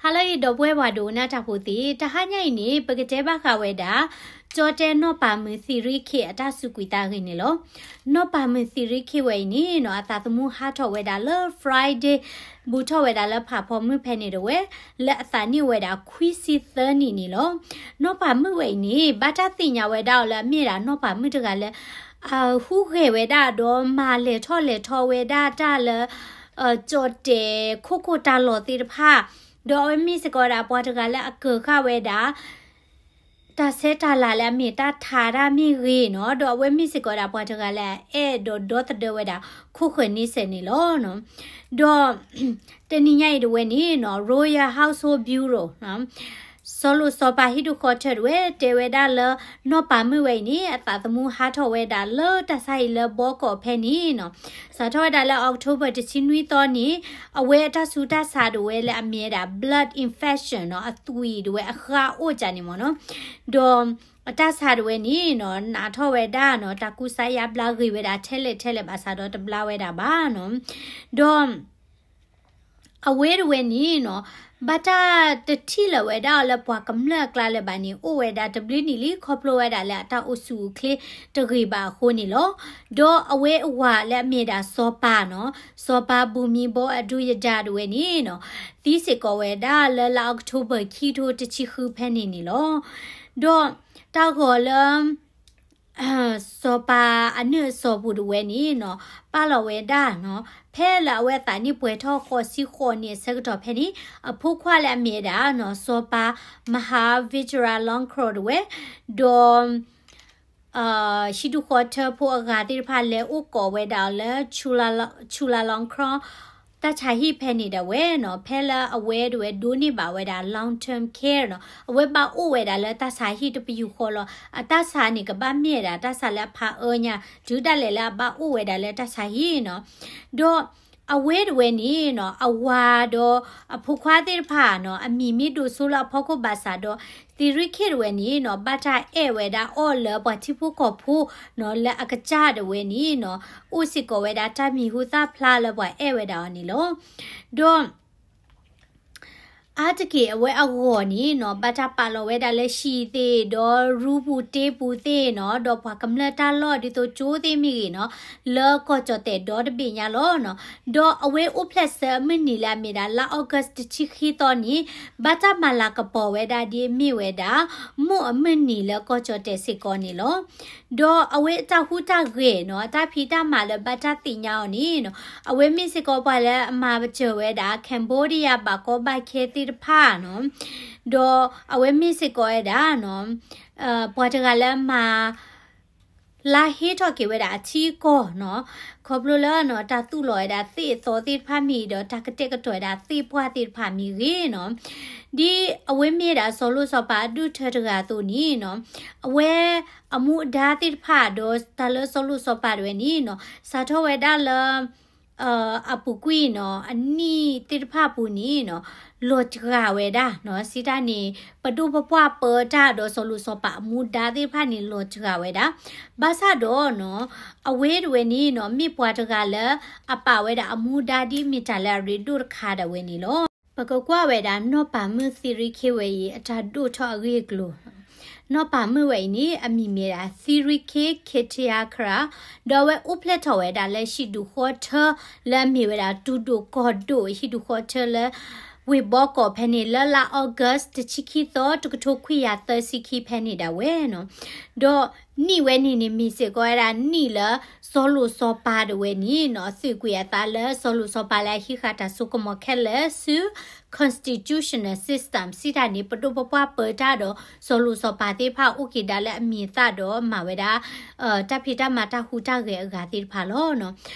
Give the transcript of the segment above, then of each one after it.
ဟါလၢအံၤ ဒီပုၢ်ဝဲၢ်ပှၤဒိကနၣ်တၢ်ဖိသ့ၣ်, တဟါညါအံၤန့ၣ် ပကတဲဘၣ်ဃးဝဲဒၣ် ကၠီၣ်တဲၣ်နီၢ်ပၤမုၣ်သံရ့ၣ်ခ့ၣ်အတၢ်စူးကွံာ်သးဂ့ၢ်န့ၣ်လီၤ. နီၢ်ပၤမုၣ်သံရ့ၣ်ခ့ၣ်ဝဲအံၤန့ၣ်နီၤ အသးသမူဟးထီၣ်ဝဲဒၣ်လၢ Friday ဘူးထီၣ်ဝဲဒၣ်လၢဖးဖီမုၢ်ဖဲန့ၣ်တဝဲ, လၢအသးနံၣ်အိၣ်ဝဲဒၣ်ခွံဆံသၢနံၣ်န့ၣ်လီၤ. နီၢ်ပၤမုၣ်ဝဲအံၤန့ၣ် ဘၣ်တၢ်သ့ၣ်ညါဝဲဒၣ်အီၤလၢအမ့ၢ်ဒၣ်နီၢ်ပၤမုၣ်တဂၤလၢ အဟူးဂဲၤဝဲဒၣ်ဒီးမၤလဲၤထီၣ်လဲၤထီဝဲဒၣ်တၢ်လၢ ကၠီၣ်တဲၣ်ခိၣ်ခိၣ်တၢ်လီၢ်သ့ၣ်တဖၣ်, ဒီးအဝဲမ့ၢ်စ့ၢ်ကီးဝဲဒၣ်ပှၤတဂၤလၢအကၢၤဃာ်ဝဲဒၣ် တၢ်ဆဲးတၢ်လၤလၢအမ့ၢ်တၢ်ထါတၢ်မ့ၢ်ဂ့ၤနီၤ, ဒီးအဝဲမ့ၢ်စ့ၢ်ကီးဝဲဒၣ်ပှၤတဂၤလၢအအဲၣ်ဒိးဒီသဒၢဝဲဒၣ် ခိၣ်ဃၢၤန့ဆၢၣ်န့ၣ်လီၤ. ဒီး တနံၤညါအံၤတဝဲန့ၣ်နီၤ Royal Household Bureau စီၤလိၣ်စီၤပၤဟံၣ်ဒူၣ်ဃီထၢတဝဲ တဲဝဲဒၣ်လၢ နီၢ်ပၤမုၣ်ဝဲအံၤန့ၣ် အသးသမူဟးထီၣ်ဝဲဒၣ်လၢတၢ်ဆါဟံၣ်လၢဘီကီၢ်ဖဲန့ၣ်နီၤ, စးထီၣ်ဝဲဒၣ်လၢ October တဆံနွံသီန့ၣ် အဝဲအတၢ်ဆူးတၢ်ဆါတဝဲလၢအမ့ၢ်ဝဲဒၣ် blood infection နီၤ, အသွံၣ်တဝဲအဃၢ်အိၣ်ကန့ၣ်မ့ၢ်နီၤ, ဒီး အတၢ်ဆါတဝဲန့ၣ်နီၤ နးထီၣ်ဝဲဒၣ်နီၤ တၢ်ကူစါယါဘျါဂ့ၤဝဲဒၣ်ထဲလဲၣ်ထဲလဲၣ် ဘၣ်ဆၣ်ဒီးတဘျါဝဲဒၣ်ဘၣ်နီၤ, ဒီး အဝဲတဝဲန့ၣ်နီၤ ဘၣ်တၢ်တထံၣ်လၢၤဝဲဒၣ်အီၤလၢပှၤကမျၢၢ်အကျါလၢၤဘၣ်န့ၣ် အိၣ်ဝဲဒၣ်တဘျုးနံၣ်လံ ခီဖျိဝဲဒၣ်လၢအတၢ်အိၣ်ဆူၣ်အိၣ်ချ့တဂ့ၤဘၣ်အဃိန့ၣ်လီၤ. ဒီးအဝဲအဝၤလၢအမ့ၢ်ဒၣ်စီၤပၤနီၤ, စီၤပၤဘူၣ်မံဘီအဒူယဒါတဝဲန့ၣ်နီၤ သံစ့ၢ်ကီးဝဲဒၣ်လၢလါ October ခံထိတဆံဃုဖဲန့ၣ်န့ၣ်လီၤ. ဒီးတၢ်ဂီၤလၢ စီၤပၤအနုာ်အစီၤပူၤတဝဲန့ၣ်နီၤ ပာ်လီၤဝဲဒၣ်နီၤ ဖဲလၢအဝဲအသးနံၣ်ပှဲၤထီၣ်ဃိးဆံဃိးနံၣ်အဆၢကတီၢ်ဖဲန့ၣ် အဖိခွါလၢအမ့ၢ်ဝဲဒၣ်နီၤ စီၤပၤ Maha Vajiralongkorn တဝဲ, ဒီး ဟံၣ်ဒူၣ်ဃီထၢဖိအဂၤသ့ၣ်တဖၣ်လဲၤအိၣ်ကိးဝဲဒၣ်အီၤလၢ Chulalongkorn တၢ်ဆါဟံၣ်ဖဲန့ၣ်ဒၣ်ဝဲနီၤ ဖဲလၢအဝဲတဝဲဒိးန့ၢ်ဘၣ်ဝဲဒၣ် long term care နီၤ အဝဲဘၣ်အိၣ်ဝဲဒၣ်လၢတၢ်ဆါဟံၣ်တပယူာ်ဃီလီၤ. အတၢ်ဆါန့ၣ် ကဘၣ်မ့ၢ်ဝဲဒၣ်တၢ်ဆါလၢအဖးအၢညါ တုၤဒၣ်လဲာ်လၢအဘၣ်အိၣ်ဝဲဒၣ်လၢတၢ်ဆါဟံၣ်နီၤ. ဒီးအဝဲတဝဲန့ၣ်နီၤ အဝၤဒီးအဖိခွါသ့ၣ်တဖၣ်နီၤ အမံၤမ့ၢ်ဒိၣ်စိလၢအဖီခိၣ်ဘၣ်ဆၣ်ဒီး သံရ့ၣ်ခ့ၣ်တဝဲန့ၣ်နီၤ ဘၣ်တၢ်အဲၣ်ဝဲဒၣ်အီၤလၢပှၤထံဖိကီၢ်ဖိနီၤ လၢအကစၢ်တဝဲန့ၣ်နီၤ အိၣ်စ့ၢ်ကီးဝဲဒၣ်တၢ်မံၤဟူသၣ်ဖျါလၢပှၤအဲၣ်ဝဲဒၣ်အီၤန့ၣ်လီၤ. ဒီး အါတက့ၢ်အဝဲအဂီၢ်န့ၣ်နီၤ ဘၣ်တၢ်ပာ်လီၤဝဲဒၣ်လၢဟံၣ်သ့ၣ် ဒီးရူပူၤတ့ပူၤသ့ၣ်နီၤ ဒီးပှၤကမျၢၢ်တၢ်လီၢ်ဒ်သိးကၠိသ့ၣ်မ့ၢ်ဂ့ၤနီၤ လၢကီၢ်ကၠီၣ်တဲၣ်ဒီတဘ့ၣ်ညါလီၤနီၤ. ဒီးအဝဲအိၣ်ဖျဲၣ်ဆၢအမုၢ်နံၤလၢအမ့ၢ်ဒၣ်လါ August တဆံခံသီန့ၣ် ဘၣ်တၢ်မၤလၤကပီၤဝဲဒၣ်ဒ်အမ့ၢ်ဝဲဒၣ် မိၢ်အမုၢ်နံၤလၢကီၢ်ကၠီၣ်တဲၣ်စ့ၢ်ကီးန့ၣ်လီၤ. ဒီးအဝဲအတၢ်ဟူးတၢ်ဂဲၤနီၤ အတၢ်ဖံးတၢ်မၤလၢဘၣ်တၢ်သ့ၣ်ညါအီၤန့ၣ်နီၤ အဝဲမ့ၢ်စ့ၢ်ကီးပှၤလၢအမၤပစၢၤဝဲဒၣ် Cambodia ဘၣ်ကီဘၣ်ခဲသ့ၣ်တဖၣ်နီၤ ဒီးအဝဲမ့ၢ်စ့ၢ်ကီးဝဲဒၣ်နီၤ ပှၤတဂၤလၢမၤ လါဟ့ထီၣ်က့ၤဝဲဒၣ်အထံအကီၢ်နီၤ ခီဖျိလၢနီၤ တၢ်သူၣ်လီၤဝဲဒၣ်သ့ၣ်အသီသ့ၣ်တဖၣ်မ့ၢ်ဂ့ၤ ဒီးတၢ်ကတဲာ်ကတီၤဝဲဒၣ်သ့ၣ်ပှၢ်သ့ၣ်တဖၣ်မ့ၢ်ဂ့ၤနီၤ ဒ်အဝဲမ့ၢ်ဝဲဒၣ်စီၤလိၣ်စီၤပၤအဒူၣ်ထၢတဂၤအသိးန့ၣ်နီၤ အဝဲအမူအဒါသ့ၣ်တဖၣ်ဒီးတၢ်လၢစီၤလိၣ်စီၤပၤတဝဲန့ၣ်နီၤ စးထီၣ်ဝဲဒၣ်လၢ အပူၤကွံာ်နီၤ အနံၣ်သ့ၣ်တဖၣ်အပူၤန့ၣ်နီၤ လီၤစှၤဝဲဒၣ်နီၤ စံးတၢ်န့ၣ် ပဒိၣ်ပပှၢ်ပၢတၢ်ဒီးစီၤလိၣ်စီၤပၤအမူဒါသ့ၣ်တဖၣ်န့ၣ် လီၤစှၤဝဲဒၣ် ဘၣ်ဆၣ်ဒီးနီၤ အဝဲတဝဲန့ၣ်နီၤ မ့ၢ်ပှၤတဂၤလၢ အပာ်ဝဲဒၣ်အမူဒါဒ်မ့ၢ်တၢ်လၢအရ့ဒိၣ်တခါဒၣ်ဝဲန့ၣ်လီၤ. ပကကွၢ်ဝဲဒၣ်နီၢ်ပၤမုၣ်သံရ့ၣ်ခ့ၣ်ဝဲအံၤ အတၢ်ဒိၣ်ထီၣ်အဂ့ၢ်အကျိၤ နီၢ်ပၤမုၣ်ဝဲအံၤန့ၣ် အမံၤမ့ၢ်ဒၣ် သံရ့ၣ်ခ့ၣ် ခ့ၣ်ထံယါခရၣ် ဒီးအဝဲအိၣ်ဖျဲၣ်ထီၣ်ဝဲဒၣ်လၢဟံၣ်ဒူၣ်ဃီထၢ လၢအမ့ၢ်ဝဲဒၣ်တူၢ်ဒိၣ်ကီၢ်ဒိၣ် ဟံၣ်ဒူၣ်ဃီထၢလၢ ဝ့ၢ်ဘီကီၢ်ဖဲန့ၣ် လၢလါ August တဆံခံသီ တကထိခွံကယၤသၢဆံခံဖဲန့ၣ်ဒၣ်ဝဲနီၤ ဒီးနံၣ်ဝဲန့ၣ်န့ၣ် မ့ၢ်စ့ၢ်ကီးဝဲဒၣ်နံၣ်လၢ စီၤလိၣ်စီၤပၤတဝဲန့ၣ်နီၤ သုးကွံာ်အသးလၢစီၤလိၣ်စီၤပၤလၢအဟံးဃာ်တၢ်စိကမီၤခဲလၢာ်ဆူ constitutional system စံးတၢ်န့ၣ် ပဒိၣ်ပပှၢ်ပၢတၢ်ဒီး စီၤလိၣ်စီၤပၤသ့ၣ်တဖၣ်အိၣ်က့ၤဒၣ်လၢအမံၤအသၣ်ဒီးမၤဝဲဒၣ် တၢ်ဖံးတၢ်မၤတၢ်ဟူးတၢ်ဂဲၤအဂၤသ့ၣ်တဖၣ်လီၤ.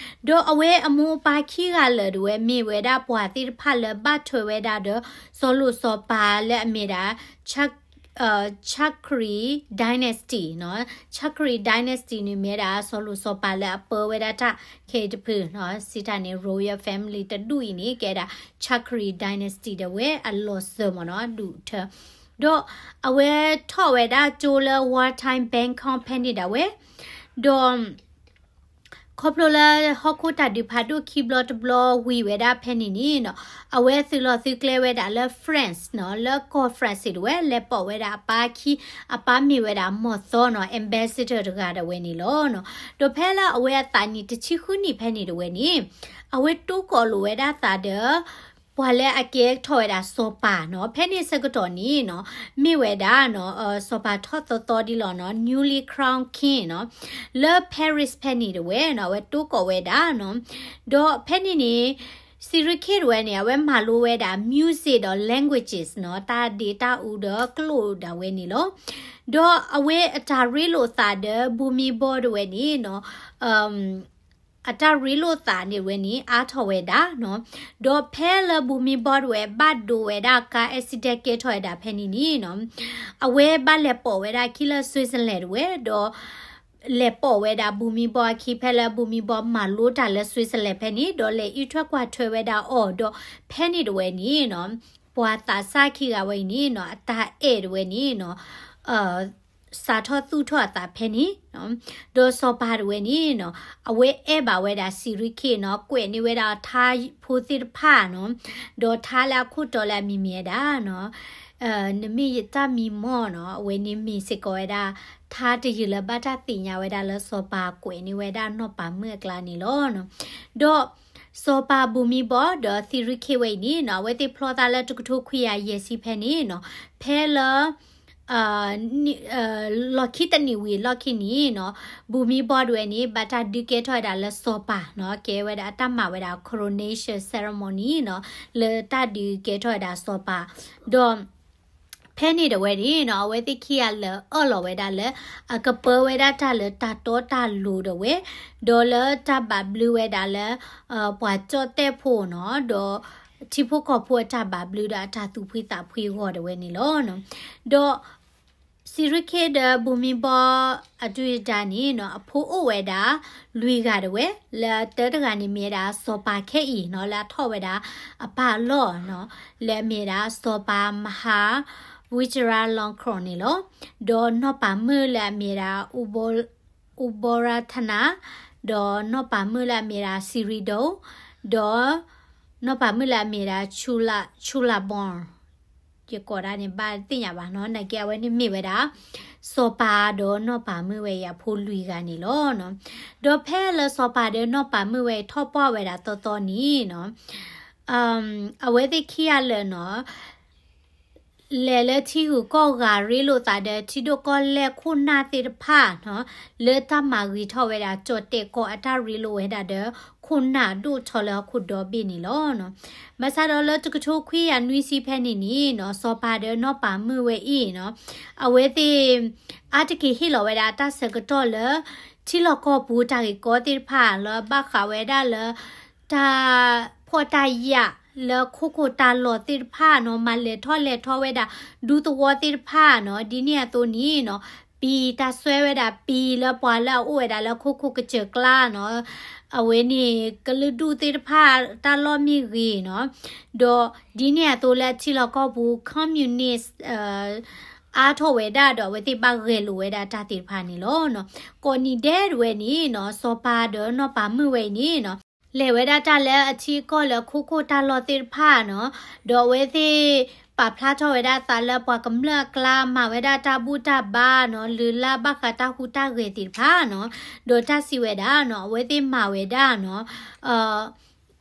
ဒီးအဝဲအမိၢ်အပၢ်ခံဂၤလၢာ်တဝဲမ့ၢ်ဝဲဒၣ်ပှၤသ့ၣ်တဖၣ်လၢဘၣ်ထွဲဝဲဒၣ်ဒီး စီၤလိၣ်စီၤပၤလၢအမ့ၢ်ဒၣ် Chakri dynasty နီၤ Chakri dynasty န့ၣ်မ့ၢ်ဝဲဒၣ် စီၤလိၣ်စီၤပၤလၢအပၢဝဲဒၣ်တၢ်ခဲအံၤတဖုနီၤ စံးတၢ်န့ၣ် royal family တဒူၣ်အံၤန့ၣ် ကဲဒၣ် Chakri dynasty ဒၣ်ဝဲအလီၢ်စၢၤမ့ၢ်နီၤ ဒူၣ်ထၢ ဒီးအဝဲထီၣ်ဝဲဒၣ်ကၠိလၢ wartime Bangkok ဖဲန့ၣ်ဒၣ်ဝဲ ဒီး ခီဖျိလၢနီၤ ခီဖျိလၢဟီၣ်ခိၣ်တၢ်ဒုးဖးဒိၣ်ခံဘျီတဘျီဝံၤဝဲဒၣ်ဖဲန့ၣ်န့ၣ်နီၤ, အဝဲသုးလီၤသုးကျဲဝဲဒၣ်လၢ France နီၤ, လၢကီၢ် France တဝဲ လဲၤပိာ်ဝဲဒၣ်အပၢ်ခံ, အပၢ်မ့ၢ်ဝဲဒၣ်မီၢ်သီနီၤ, ambassador တဂၤတဝဲန့ၣ်လီၤနီၤ. ဒီးဖဲလၢအဝဲအသးနံၣ်တဆံဃုနံၣ်ဖဲန့ၣ်တဝဲန့ၣ်, အဝဲတိကိးလိာ်ဝဲဒၣ်သးဒီး ပှၤလၢအကဲထီၣ်ဝဲဒၣ်စီၤပၤနီၤ, ဖဲန့ၣ်ဆၢကတီၢ်န့ၣ်နီၤ, မ့ၢ်ဝဲဒၣ်နီၤ, စီၤပၤထီၣ်သီသီဒ်လီၤနီၤ, newly crowned king နီၤ, လၢ Paris ဖဲန့ၣ်တဝဲနီၤ, အဝဲတိကိးဝဲဒၣ်နီၤ. ဒီးဖဲန့ၣ်န့ၣ် စံရူခ့ၣ်တဝဲန့ၣ် အဝဲမၤလိဝဲဒၣ် music ဒီး languages နီၤ, တၢ်ဒ့တၢ်အူဒီးကျိာ်ဒၣ်ဝဲန့ၣ်လီၤ. ဒီးအဝဲအတၢ်ရ့လိာ်သးဒီး ဘူမံဘီတဝဲန့ၣ်နီၤ, အတၢ်ရ့လိာ်သးန့ၣ်ဝဲန့ၣ် အါထီၣ်ဝဲဒၣ်နီၤ. ဒီးဖဲလၢဘူမံဘီတဝဲ ဘၣ်ဒိဝဲဒၣ်ကါ accident ကဲထီၣ်ဝဲဒၣ်ဖဲန့ၣ်န့ၣ်နီၤ, အဝဲဘၣ်လဲၤပိာ်ဝဲဒၣ်အခံလၢ Switzerland တဝဲ, ဒီးလဲၤပိာ်ဝဲဒၣ်ဘူမံဘီအခံ, ဖဲလၢဘူမံဘီမၤလိတၢ်လၢ Switzerland ဖဲန့ၣ်, ဒီးလဲၤအံးထွဲကွၢ်ထွဲဝဲဒၣ်အီၤ, ဒီးဖဲန့ၣ်တဝဲန့ၣ်နီၤ, ပှၤသးစၢ်ခံဂၤဝဲအံၤန့ၣ်နီၤ, အတၢ်အဲၣ်တဝဲန့ၣ်နီၤ, စးထီၣ်သူၣ်ထီၣ်အသးဖဲန့ၣ်နီၤ. ဒီးစီၤပၤတဝဲန့ၣ်နီၤ, အဝဲအဲၣ်ဘၣ်ဝဲဒၣ်စံရူခ့ၣ်နီၤ, ကွဲးန့ၢ်ဝဲဒၣ်ထါဖိသ့ၣ်တဖၣ်နီၤ, ဒီးထါလၢအခိၣ်တီလၢအမံၤမံၤဝဲဒၣ်နီၤ, နမ့ၢ်ယတၢ်မံမီၢ်နီၤ, အဝဲန့ၣ်မ့ၢ်စ့ၢ်ကီးဝဲဒၣ် ထါတယုၢ်လၢဘၣ်တၢ်သ့ၣ်ညါဝဲဒၣ်လၢစီၤပၤကွဲးန့ၢ်ဝဲဒၣ်နီၢ်ပၤမုၣ်အကျါန့ၣ်လီၤနီၤ. ဒီးစီၤပၤဘူမံဘီဒီးစံရူခ့ၣ်ဝဲအံၤန့ၣ်နီၤ, အဝဲသ့ၣ်ဖျီသးလၢတကထိခွံကယၤယဲၢ်ဆံဖဲန့ၣ်နီၤ, ဖဲလၢ လီၢ်ခံတနံၣ်ဝံၤအလီၢ်ခံန့ၣ်နီၤ, ဘူမံဘီတဝဲန့ၣ် ဘၣ်တၢ်ဒုးကဲထီၣ်ဝဲဒၣ်လၢစီၤပၤနီၤ, ကဲဝဲဒၣ်အတၢ်မၤဝဲဒၣ် coronation ceremony နီၤ, လၢတၢ်ဒုးကဲထီၣ်ဝဲဒၣ်စီၤပၤ, ဒီး ဖဲန့ၣ်တဝဲန့ၣ်နီၤ, အဝဲသ့ၣ်ခံဂၤလၢအၢၣ်လီၤဝဲဒၣ်လၢ အကပၢဝဲဒၣ်တၢ်လၢတၢ်တီတၢ်လိၤတဝဲ, ဒီးလၢတၢ်ဘၣ်ဘျုးဝဲဒၣ်လၢ ပှၤကၠီၣ်တဲၣ်ဖိနီၤ, ဒီးထံဖိကီၢ်ဖိအတၢ်ဘၣ်ဘျုးဒီးအတၢ်သူၣ်ဖှံသးဖှံအဂီၢ်တဝဲန့ၣ်လီၤ. ဒီး စံရူခ့ၣ်ဒီးဘူမံဘီအဒုၣ်အဒါန့ၣ်နီၤ, အဖိအိၣ်ဝဲဒၣ် လွံၢ်ဂၤတဝဲ, လၢတၢတဂၤန့ၣ်မ့ၢ်ဝဲဒၣ်စီၤပၤခဲအံၤနီၤ, လၢအထီၣ်ဝဲဒၣ်အပၢ်အလီၢ်နီၤ, လၢအမ့ၢ်ဝဲဒၣ်စီၤပၤ မဟာဝံဇီရလီၤခရိၣ်န့ၣ်လီၤ. ဒီးနီၢ်ပၤမုၣ်လၢအမ့ၢ်ဝဲဒၣ် အူဘီရထနၤ, ဒီးနီၢ်ပၤမုၣ်လၢအမ့ၢ်ဝဲဒၣ် စံရံဒိၣ်, ဒီးနီၢ်ပၤမုၣ်လၢအမ့ၢ်ဝဲဒၣ် ဆူလၣ်ဘီၣ် ယကိးဒၣ်န့ၣ် ဘၣ်သ့ၣ်ညါဘၣ်နီၤ, နာ်က့အဝဲန့ၣ်မ့ၢ်ဝဲဒၣ် စီၤပၤဒီးနီၢ်ပၤမုၣ်ဝဲအံၤအဖိလွံၢ်ဂၤန့ၣ်လီၤ. ဒီးဖဲလၢစီၤပၤဒီးနီၢ်ပၤမုၣ်ဝဲအံၤထီၣ်ပှၢ်ဝဲဒၣ်သီသီန့ၣ်နီၤ, အဝဲသ့ၣ်ခံဂၤလၢာ်နီၤ လဲၤလၢထံဂုၤကီၢ်ဂၤရ့လိာ်သးဒီးထံဒိၣ်ကီၢ်လဲၢ်ခိၣ်နၢ်သ့ၣ်တဖၣ်နီၤ, လၢတၢ်မၤဂ့ၤထီၣ်ဝဲဒၣ်ကၠီၣ်တဲၣ်ကီၢ်အတၢ်ရ့လိာ်ဝဲဒၣ်ဒီး ခိၣ်နၢ်ဒိၣ်ထီၣ်လၢဟီၣ်ခိၣ်ဒီဘ့ၣ်န့ၣ်လီၤ. ဘၣ်ဆၣ်ဒီးလၢတကထိခွံကယၤနွံဆံဖဲန့ၣ်န့ၣ်နီၤ, စီၤပၤဒီးနီၢ်ပၤမုၣ်ဝဲအံၤနီၤ, အဝဲသ့ၣ် အါတက့ၢ်ဟ့ၣ်လီၤဝဲဒၣ်တၢ်ဆၢကတီၢ်လၢ ထံလီၢ်ကီၢ်ပူၤတၢ်ဂ့ၢ်ကီသ့ၣ်တဖၣ်လၢဘၣ်ဃးဝဲဒၣ်လၢ တၢ်ဖှီၣ်တၢ်ယာ်လၢခိခိၣ်တၢ်လီၢ်သ့ၣ်တဖၣ်နီၤ, မၤလဲၤထီၣ်လဲၤထီဝဲဒၣ် ဒူသဝီသ့ၣ်တဖၣ်နီၤ, ဒ်န့ၣ်အသိးန့ၣ်နီၤ, ပံၤတၢ်စွဲဝဲဒၣ်ပံၤလၢပှၤလၢအအိၣ်ဝဲဒၣ်လၢခိခိၣ်ကစၢၢ်ကျါနီၤ, အဝဲန့ၣ် ကလုာ်ဒူၣ်သ့ၣ်တဖၣ်တၢ်လီၢ်မ့ၢ်ဂ့ၤနီၤ, ဒီးဒ်န့ၣ်အသိးလၢထံလီၢ်ကီၢ်ပူၤ communist အါထီၣ်ဝဲဒၣ်ဒီးအဝဲသ့ၣ်ဘၣ်ဂဲၤလိာ်ဝဲဒၣ်တၢ်သ့ၣ်တဖၣ်န့ၣ်လီၤ. ကိးနံၤဒဲးတဝဲန့ၣ်နီၤ, စီၤပၤဒီးနီၢ်ပၤမုၣ်ဝဲအံၤန့ၣ်နီၤ, လဲၤဝဲဒၣ်တၢ်လၢအထံအကီၢ်လၢခိခိၣ်တၢ်လီၢ်သ့ၣ်တဖၣ်နီၤ, ဒီးအဝဲသ့ၣ်ပာ်ဖျါထီၣ်ဝဲဒၣ်သးလၢပှၤကမျၢၢ်အကျါ မၤဝဲဒၣ်တၢ်ဘူၣ်တၢ်ဘါနီၤ, လုၢ်လၢ်ဘၣ်ဃးတၢ်ဟူးတၢ်ဂဲၤသ့ၣ်တဖၣ်နီၤ, ဒီးတၢ်စံးဝဲဒၣ်နီၤ, အဝဲသ့ၣ်မၤဝဲဒၣ်နီၤ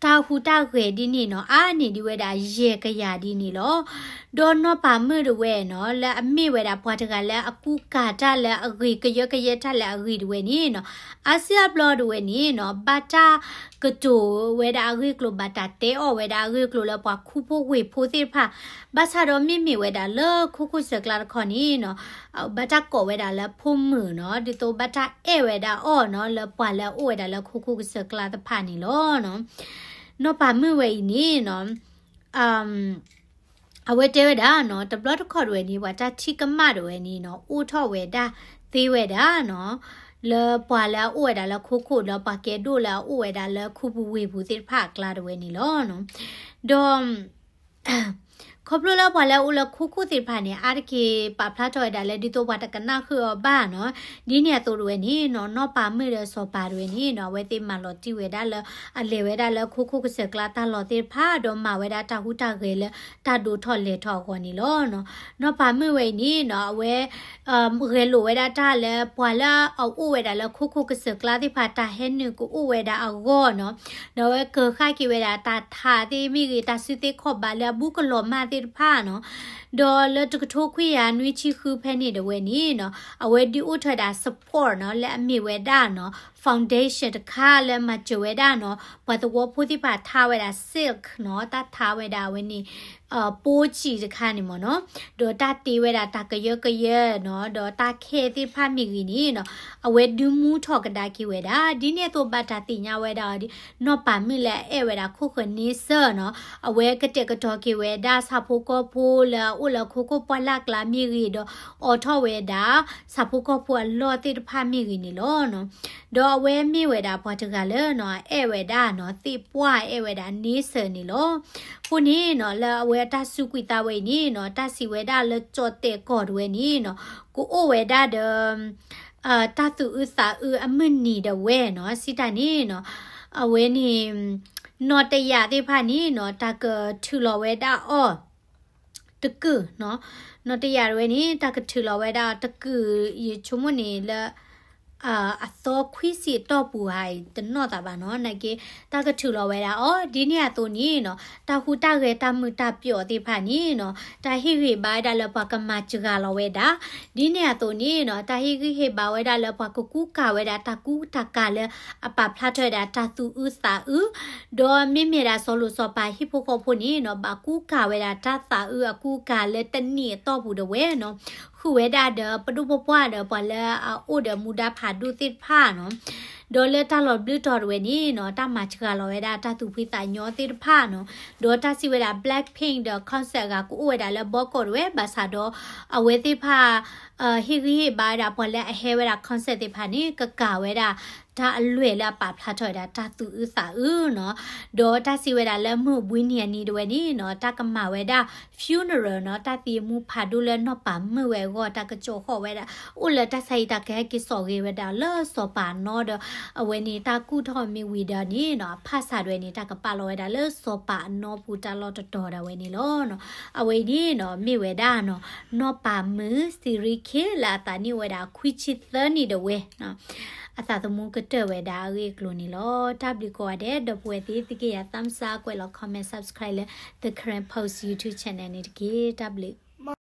တၢ်ဟူးတၢ်ဂဲၤဒ်န့ၣ်နီၤ, အါန့ၢ်ဒံးဝဲဒၣ်ယဲၢ်ကယၤဒ်န့ၣ်လီၤ. ဒီးနီၢ်ပၤမုၣ်တဝဲနီၤ, လၢအမ့ၢ်ဝဲဒၣ်ပှၤတဂၤလၢအကူကၤတၢ်လၢအဂ့ၤ ကယၢကယဲတၢ်လၢအဂ့ၤတဝဲန့ၣ်နီၤ, အါစုအါဘျီတဝဲန့ၣ်နီၤ, ဘၣ်တၢ်ကတိၤဝဲဒၣ်အဂ့ၢ်အကျိၤ ဘၣ်တၢ်တဲအီၣ်ဝဲဒၣ်အဂ့ၢ်အကျိၤလၢပှၤခူဖိဝ့ၢ်ဖိသ့ၣ်တဖၣ်, ဘၣ်ဆၣ်ဒီးမ့မ့ၢ်ဝဲဒၣ်လၢခိခိၣ်ကစၢၢ်ကျါတခီန့ၣ်နီၤ, ဘၣ်တၢ်ကိးဝဲဒၣ်လၢဖိမုၣ်နီၤ, ဒ်သိးဘၣ်တၢ်အဲၣ်ဝဲဒၣ်အီၤနီၤ, လၢပှၤလၢအအိၣ်ဝဲဒၣ်လၢခိခိၣ်ကစၢၢ်ကျါတဖၣ်န့ၣ်လီၤ. နီၢ်ပၤမုၣ်ဝဲအံၤန့ၣ်နီၤ, အဝဲတဲဝဲဒၣ်နီၤ, တဘျီတခီၣ်တဝဲန့ၣ် ပှၤတၢ်ထံၣ်ကမၣ်တဝဲန့ၣ်နီၤ, အိၣ်ထီၣ်ဝဲဒၣ်သ့ဝဲဒၣ်နီၤ, လၢပှၤလၢအအိၣ်ဝဲဒၣ်လၢခိခိၣ် လၢပှၤကဲဒိၣ်လၢအအိၣ်ဝဲဒၣ်လၢခူပူၤဝ့ၢ်ပူၤသ့ၣ်တဖၣ်အကျါတဝဲန့ၣ်လီၤ. ဒီး ခီ ခီဖျိလၢပှၤလၢအအိၣ်လၢခိခိၣ်သ့ၣ်တဖၣ်န့ၣ် အါတက့ၢ်ပာ်ဖျါထီၣ်ဝဲဒၣ်လၢဒ်သိးပှၤတကနၣ်ဃုာ်အီၤဘၣ်နီၤ. ဒ်န့ၣ်အသိးတဝဲန့ၣ်နီၤ နီၢ်ပၤမုၣ်ဒီးစီၤပၤတဝဲန့ၣ်နီၤ အဝဲသ့ၣ်မၤလီၤတံၢ်ဝဲဒၣ်လၢ အလဲၤဝဲဒၣ်လၢခိခိၣ်ကစၢၢ်ကျါတၢ်လီၢ်သ့ၣ်တဖၣ် ဒီးမၤဝဲဒၣ်တၢ်ဟူးတၢ်ဂဲၤလၢတၢ်ဒိၣ်ထီၣ်လဲၤထီၣ်အဂီၢ်န့ၣ်လီၤ. နီၢ်ပၤမုၣ်ဝဲအံၤန့ၣ်နီၤ အဝဲ ဂဲၤလိာ်ဝဲဒၣ်တၢ်လၢပှၤလၢအအိၣ်ဝဲဒၣ်လၢခိခိၣ်ကစၢၢ်ကျါသ့ၣ်တဖၣ် တၢ်ဟဲနုာ်ကအိၣ်ဝဲဒၣ်အဂီၢ်နီၤ, ဒီးအဝဲကၢၤဃာ်က့ၤဝဲဒၣ်တၢ်ထးသ့ၣ်မ့ၢ်ဂ့ၤ တၢ်စုသ့ခီၣ်ဘးလၢအဘူးကလီၤမၢ်သ့ၣ်တဖၣ်နီၤ, ဒီးလၢတကထိခွံကယၤနွံဆံဃုဖဲန့ၣ်တဝဲန့ၣ်နီၤ အဝဲဒုးအိၣ်ထီၣ်ဝဲဒၣ် support နီၤ လၢအမ့ၢ်ဝဲဒၣ်နီၤ foundation တခါလၢမၤစၢၤဝဲဒၣ်နီၤ ပှၤသဝီဖိသ့ၣ်တဖၣ်ထးဝဲဒၣ် silk နီၤ တၢ်ထးဝဲဒၣ်အဝဲန့ၣ် ပိစံးတခါန့ၣ်မ့ၢ်နီၤ, ဒီးတၢ်တ့ဝဲဒၣ်တၢ်ကယၢကယၢနီၤ, ဒီးတၢ်ခဲသ့ၣ်တဖၣ်မ့ၢ်ဂ့ၤန့ၣ်နီၤ အဝဲဒုးမူထီၣ်ကဒါက့ၤဝဲဒၣ်. ဒ်န့ၣ်အသိးဘၣ်တၢ်သ့ၣ်ညါဝဲဒၣ်အီၤဒ် နီၢ်ပၤမုၣ်လၢအအဲၣ်ဝဲဒၣ်ခိၣ်ဃၢၤန့ဆၢၣ်နီၤ, အဝဲကတဲာ်ကတီၤက့ၤဝဲဒၣ်ဆၣ်ဖိကီၢ်ဖိလၢအအိၣ်လၢခိခိၣ်ပှၢ်လၢ်ကျါမ့ၢ်ဂ့ၤ ဒီးအိးထီၣ်ဝဲဒၣ် ဆၣ်ဖိကီၢ်ဖိအလီၢ်သ့ၣ်တဖၣ်မ့ၢ်ဂ့ၤန့ၣ်လီၤနီၤ. ဒီးအဝဲမ့ၢ်ဝဲဒၣ်ပှၤတဂၤလၢနီၤ အအဲၣ်ဝဲဒၣ်နီၤ သ့ၣ်ပှၢ်အဲၣ်ဝဲဒၣ်န့ဆၢၣ်န့ၣ်လီၤ. အဃိန့ၣ်နီၤ လၢအဝဲအတၢ်စူးကွံာ်သးဝဲအံၤန့ၣ်နီၤ တၢ်စံးဝဲဒၣ်လၢကၠီၣ်တဲာ်ကီၢ်တဝဲန့ၣ်နီၤ ကအိၣ်ဝဲဒၣ်ဒီး တၢ်သူၣ်အုးသးအုးအမုၢ်နံၤဒၣ်ဝဲနီၤ စံးတၢ်န့ၣ်နီၤ အဝဲန့ၣ် နီၢ်တယာ်သ့ၣ်တဖၣ်န့ၣ်နီၤ တၢ်ကထုးလီၤဝဲဒၣ်အီၤ တကုာ်နီၤ, နီၢ်တယာ်တဝဲန့ၣ် တၢ်ကထုးလီၤဝဲဒၣ်တကုာ် ယဆိကမိၣ်န့ၣ်လၢ အသီခွံဆံအတီၢ်ပူၤဧါ တနီၣ်သးဘၣ်နီၤ နာ်က့ တၢ်ကထုးလီၤဝဲဒၣ်အီၤ ဒ်န့ၣ်အသိးန့ၣ်နီၤ တၢ်ဟူးတၢ်ဂဲၤတၢ်မုာ်တၢ်ပျီၣ်သ့ၣ်တဖၣ်န့ၣ်နီၤ တၢ်ဟ့ၣ်ဂံၢ်ဟ့ၣ်ဘါဝဲဒၣ်လၢပှၤကမၤစှၤလီၤဝဲဒၣ် ဒ်န့ၣ်အသိးန့ၣ်နီၤ တၢ်ဟ့ၣ်ဂံၢ်ဟ့ၣ်ဘါဝဲဒၣ်လၢပှၤကကူကၤဝဲဒၣ်တၢ်ကူတၢ်ကၤလၢအပာ်ဖျါထီၣ်ဝဲဒၣ်တၢ်သူၣ်အုးသးအုး ဒီးမ့မ့ၢ်ဒၣ်စီၤလိၤစီၤပၤဟံၣ်ဖိဃီဖိန့ၣ်နီၤ ဘၣ်ကူကၤဝဲဒၣ်တၢ်သးအုးအကူကၤလၢတနံၣ်အတီၢ်ပူၤဒၣ်ဝဲနီၤ ဃုာ်ဝဲဒၣ်ဒီးပဒိၣ်ပပှၢ်ဒီးပှၤလၢအအိၣ်ဒီးမူဒါဖးဒိၣ်သ့ၣ်တဖၣ်နီၤ ဒီးလၢတၢ်လီၤဘျုးတီၤတဝဲန့ၣ်နီၤ တၢ်မၤစှၤလီၤဝဲဒၣ်တၢ်သူၣ်ဖှံသးညီသ့ၣ်တဖၣ်နီၤ ဒီးတၢ်စံးဝဲဒၣ် Blackpink ဒီး concert အဂၤကအိၣ်ဝဲဒၣ်လၢဘီကီၢ်တဝဲ ဘၣ်ဆၣ်ဒီး အဝဲသ့ၣ်တဖၣ် ဟ့ၣ်ဂံၢ်ဟ့ၣ်ဘါဝဲဒၣ်ပှၤလၢအဟဲဝဲဒၣ် concert သ့ၣ်တဖၣ်န့ၣ် ကကၤဝဲဒၣ် တၢ်အလွဲၢ်လၢအပာ်ဖျါထီၣ်ဝဲဒၣ်တၢ်သူၣ်အုးသးအုးနီၤ ဒီးတၢ်စံးဝဲဒၣ်လၢမုၢ်ဘှံးနံၤအနံၤတဝဲန့ၣ်နီၤ တၢ်ကမၤဝဲဒၣ် funeral နီၤ တၢ်သံအမူဖးဒိၣ်လၢနီၢ်ပၤမုၣ်ဝဲအဂီၢ် တၢ်ကကၠီဃီၣ်ဝဲဒၣ် အိၣ်လၢတၢ်ဆါဟံၣ် တၢ်ကဟဲက့ၤစိာ်ဂ့ၤဝဲဒၣ်လၢစီၤပၤအနီၢ်ဒီး အဝဲန့ၣ်တၢ်ကူၣ်ထီၣ်မ့ၢ်ဝံၤဒီးန့ၣ်နီၤ အဖၣ်ဆးတဝဲန့ၣ် တၢ်ကပာ်လီၤဝဲဒၣ်လၢစီၤပၤအနီၢ်ပူၤတၢ်လီၢ်တတီၤဒၣ်ဝဲန့ၣ်လီၤနီၤ အဝဲအံၤန့ၣ်နီၤ မ့ၢ်ဝဲဒၣ်နီၤ နီၢ်ပၤမုၣ် စံရံခ့ လၢအသးနံၣ်အိၣ်ဝဲဒၣ်ခွံဆံသၢနံၣ်ဒၣ်ဝဲနီၤ အသးသမူကတၢၢ်ဝဲဒၣ်အဂ့ၢ်အကျိၤန့ၣ်လီၤ. တၢ်ဘျုးကိးဂၤဒဲး ဒီပုၢ်ဝဲၢ်သ့ၣ် သုက့ယၤ thumbs up ကွဲးလီၤ comment subscribe လၢ The Karen Post YouTube channel န့ၣ်တက့ၢ်. တၢ်ဘျုး